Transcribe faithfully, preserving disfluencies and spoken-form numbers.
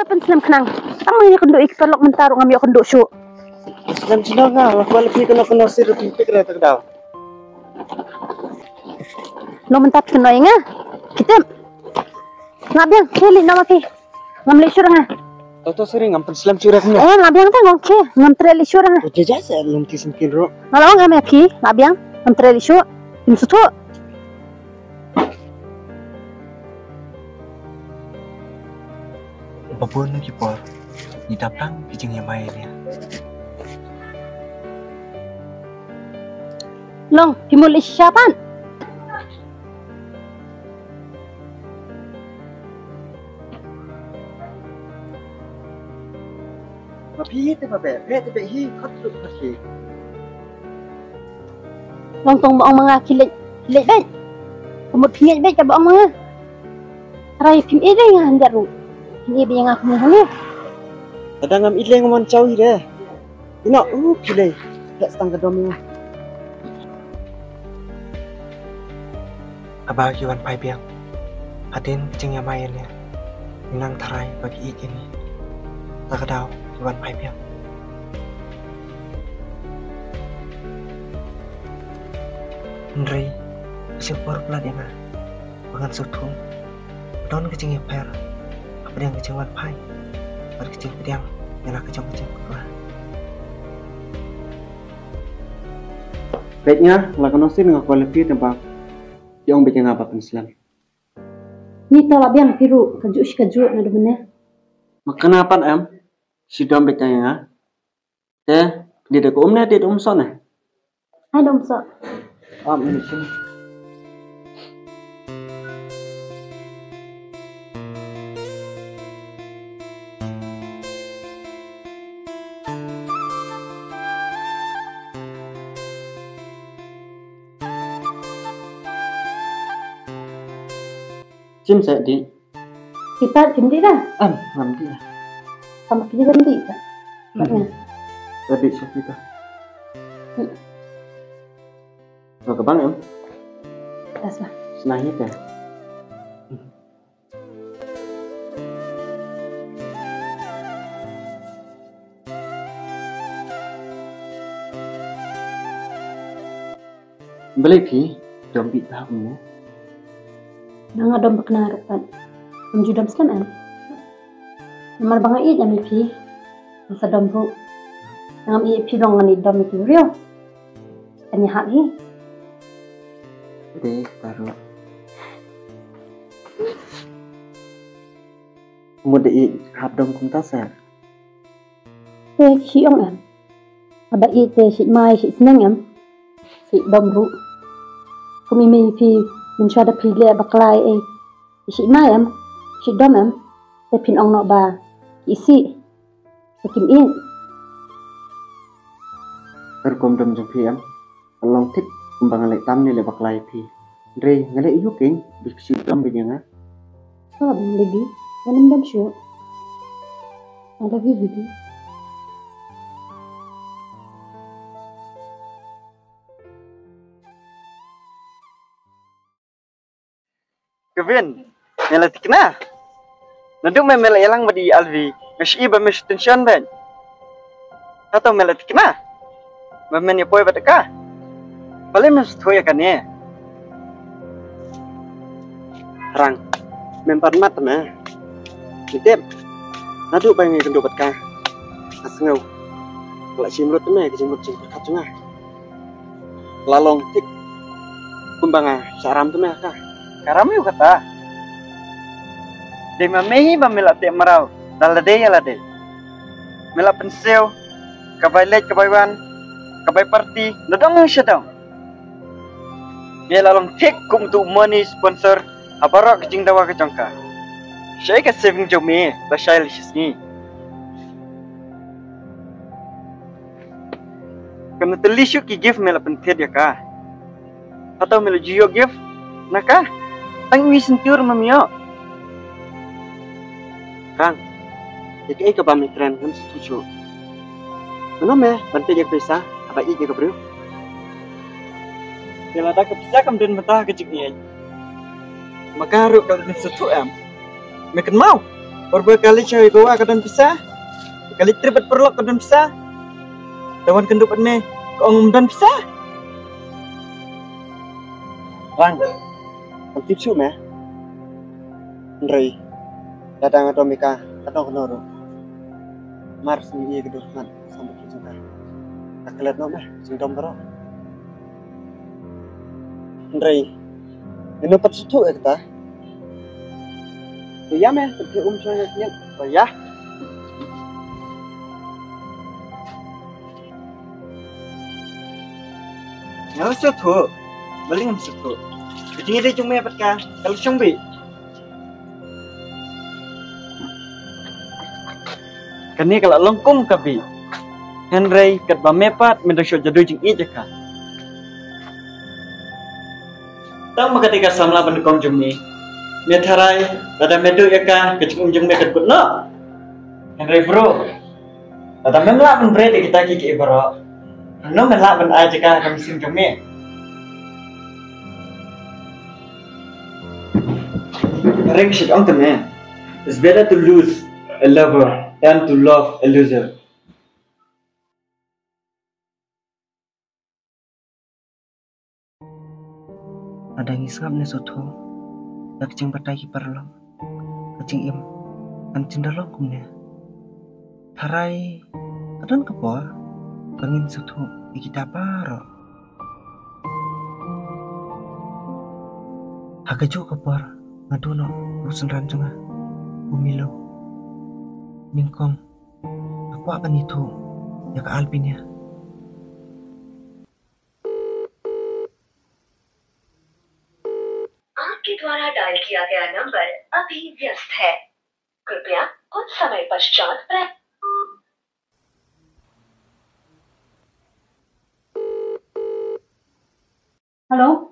Pynslem khnang. Tang ma ïakynduh ïa ki paralok mynta ruh ngam ïoh kynduh shuh. Slem shnong nga, nga kwah leit kano kano sir pynpik re tak daw. Lo mynta phi kynnoh ïa nga. Ki tip. Nga biang, phi leit noh ma phi. Ngam leit shuh nga. To to sir ngam pynslem shuh re kumno. Eh, nga biang te ngong ki. Ngam treh leit shuh nga. Uja ja se lum ki sngewthuh ruh. Nga la ong ïa me ki, nga biang. Ngam treh leit shuh. Kim sngewthuh. Ba bun ki por ngi dap lang ki jingïamai ïa. Long, ki mut leit shisha pat. Ma phi te ba beh, beh te beh hi, khot lut khot hi. Long tong ba ong ma nga khie leit, khie leit beit. Ka mut phi ngeit beit kaba ong ma nga. Trai phim ïeit ïa nga hynrei ruh. Phim ïeit beit ïa nga kumne hangne. Lada ngam ïeit lei nga mon chaw hi re. Ina u phi lei. Phet stang ka dom ïa nga. Haba ki wan phai biang hadien ka jingïamai ïa lei, ngi nang tharai ba ki ïeit ïa ngi. Ta ka daw ki wan phai biang. Hynrei ka shu por palat ïa nga ba ngan sngewthuh ba don ka jingïapher hapdeng ka jingwan phai bad ka jingpdiang ïa la ka jong ka jingpynbna. Peit nga la ka nongsien nga kwah leit phi tang ba ki ong beit ïa nga ba pynslem. Ngi ta la biang phi ruh kajuh shi kajuh naduh mynne. Ma kane pat em, shi dom beit ïa nga. Te, dei da ka um ne, dei da um soh ne? Ai da um soh. Am ini sini. Chim sa di. Kita chim di dah. Am, ngam di dah. Sama kita kan di dah. Mana? Tadi sa kita. Hmm. Lo ka bang em? Tas lah. Senang kita. Balei phi dom bit bha kumne? Nga dom ba khnang ruh pat. Ngam ju dom slem em. Namar ba nga ïeit ïa phi. Nga sa dom ruh. Ngam ïeit phi long ngan ïeit dom ïa ki briew. Kan ïahap hi. Dei, baroh. Mut da ïeit hap dom kumta sa. Te ki ong em. Haba ïeit te shi mai shi sneng em. Shi dom ruh. Kum i mei phi mynshuwa da phi leh bakla ei. Shi mai em. Shi dom em. Te phin ong noh ba ki isih. Te kim ïeit. Ka rukom dom jong phi em. Ka long thik kumba nga leh tam ne leh bakla ïa phi. Hynrei nga leh ïa u keiñ ba phi shu dom beit ïa nga. Sorry baby, ngan ym dom shuh. I love you baby. Kevin, me la thikna? Naduh me, me la ïalang bad i Alvi, nga shu i ba me shu tension bha. Hato me la thikna? Ba men ïa poi bad ka? Balei me sngewthuh ïa kane? Rang, mem pat mat me. Me tip, naduh ba nga ïakynduh bad ka, nga sngew ka la shim lut me ka jingmut jingpyrkhat jong nga. La long thik kumba nga shah ram te me ha ka. Ka ram ïa kata. Dei ma me hi ba me la teh mraw da lade ïa lade. Me la pynsiew ka bai leit ka bai wan, ka bai party, nadong shadong. Me la long thik kum utu u money sponsor ha baroh ka jingdawa ka jong ka. Shaei ka saving jong me lashai lashisngi? Kano tylli shuh ki gift me la pynthied ïa ka? Hato me la ju ïoh gift na ka? Tang i syntur mem ïoh. Rang, ïa kaei kaba me kren ngam sngewthuh shuh. Mano me ban peit ïa ka pisa haba ïeit ïa ka briew? Te lada ka pisa kam don mynta ha ka jingïeit, ma ka ruh ka la don shuh em. Me kynmaw? Por ba ka leit sha Goa ka don pisa. Ka leit trip bad paralok ka don pisa. Te wan kynduh bad me ka ong ym don pisa. Rang. Kam tip shuh me. Hynrei lada nga dom ïa ka, ka don kano ruh. Mar shu ïa ka dur mat. Sa mut jong ka. Ka klet noh me jingdom baroh. Hynrei ngin ym pat sngewthuh ïa kata. Te ïa me, te um shong ïa ka. Ba ïa. Ngam sngewthuh. Balei ngam sngewthuh? Ka jingïadei jong me bad ka, ka la shong bih. Kane ka la long kum ka bih. Hynrei katba me pat me dang shu ïoh jingïeit ïa ka. Tang ba ka dei ka samla banyngkong jong me. Me tharai lada me duh ïa ka, ka jingim jong me kan kut noh. Hynrei bro, lada mem lah ban bret ïa kita kiei kiei baroh, hangno me lah ban ai jaka ha ka mynsiem jong me? Hynrei nga shu ong te me, it's better to lose a lover than to love a loser. Lada ngi sngap ne sngewthuh ïa ka jingbatai ki paralok, ka jingim kan jin da long kumne. Tharai ka don ka por ba ngin sngewthuh ïa kita baroh. Ha kajuh ka por nga duh noh u synran jong nga, u Milo. Nyngkong nga kwah ban ïathuh ïa ka Albinia. आपके द्वारा डायल किया गया नंबर अभी व्यस्त है। कृपया कुछ समय पश्चात प्रयत्न। Hello.